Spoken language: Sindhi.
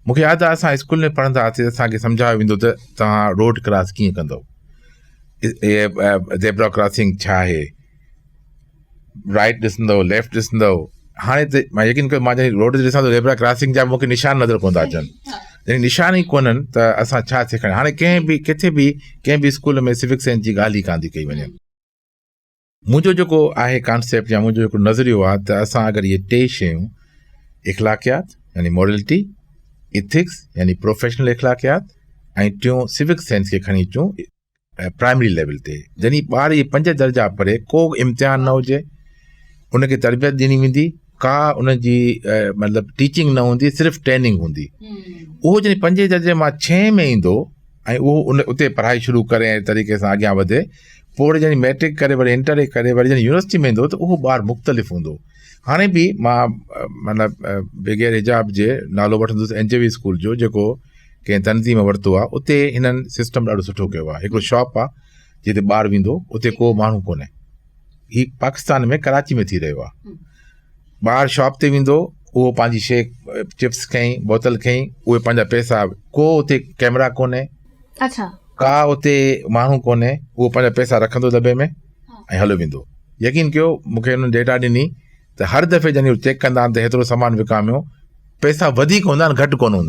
مون کي ياد آهي اسان اسڪول ۾ پڙهندا هئاسين اسان کي سمجهايو ويندو ته توهان روڊ ڪراس ڪيئن ڪندو زيبرا ڪراسنگ ڇا آهي رائٽ ڏسندو ليفٽ ڏسندو هاڻي ته مان يقين ڪيو مان جڏهن روڊ تي ڏسان ٿو زيبرا ڪراسنگ جا مونکي نشان نظر ڪونه ٿا اچن جڏهن نشان ئي ڪونهن ته اسان ڇا سيکاريون هاڻي ڪنهن به ڪٿي به ڪنهن به اسڪول ۾ سوڪ سينس جي ڳالهه ئي ڪانه ٿي ڪئي وڃي منهنجو جيڪو آهي ڪانسيپٽ يا منهنجو هڪڙو نظريو آهي ته اسان اگر اهي ٽي شيون اخلاقيات يعني مورلٽي، ايٿڪس يعني پروفيشنل اخلاقيات ۽ ٽيون سوڪ سينس کي کڻي اچون پرائمري ليول تي جڏهن ٻار اهي پنج درجا پڙهي ڪو امتحان نه هجي ان کي تربيت ڏني ويندي ڪا ان جي مطلب ٽيچنگ نه هوندي صرف ٽريننگ هوندي اهو جڏهن پنجين درجي مان ڇهين ۾ ايندو ۽ اهو ان اتي پڙهائي شروع ڪري ۽ طريقي سان اڳيان وڌي پوء وري جڏهن ميٽرڪ ڪري وري انٽر ڪري وري جڏهن يونيورسٽي ۾ ايندو ته اهو ٻار مختلف هوندو هاڻي به مان مطلب بغير حجاب جي نالو وٺندس اين جي وي اسڪول جو جيڪو ڪنهن تنظيم ورتو آهي اتي هنن سسٽم ڏاڍو سٺو ڪيو آهي هڪڙو شاپ آهي جتي ٻار ويندو اتي ڪو ماڻهو ڪونهي هي پاڪستان ۾ ڪراچي ۾ ٿي رهيو آهي ٻار شاپ تي ويندو اهو پنهنجي شي چپس کئي بوتل کئي اهي پنهنجا پئسا ڪو اتي ڪيمرا ڪونهي اڇا ڪا اتي ماڻهو ڪونهي اهو پنهنجا پئسا رکندو دٻي ۾ ۽ هليو ويندو يقين ڪيو مونکي انهن ڊيٽا ڏني ته هر دفعي جڏهن چيڪ ڪندا آهن ته هيترو سامان وڪاميو پئسا وڌيڪ هوندا آهن گهٽ ڪونه هوندا.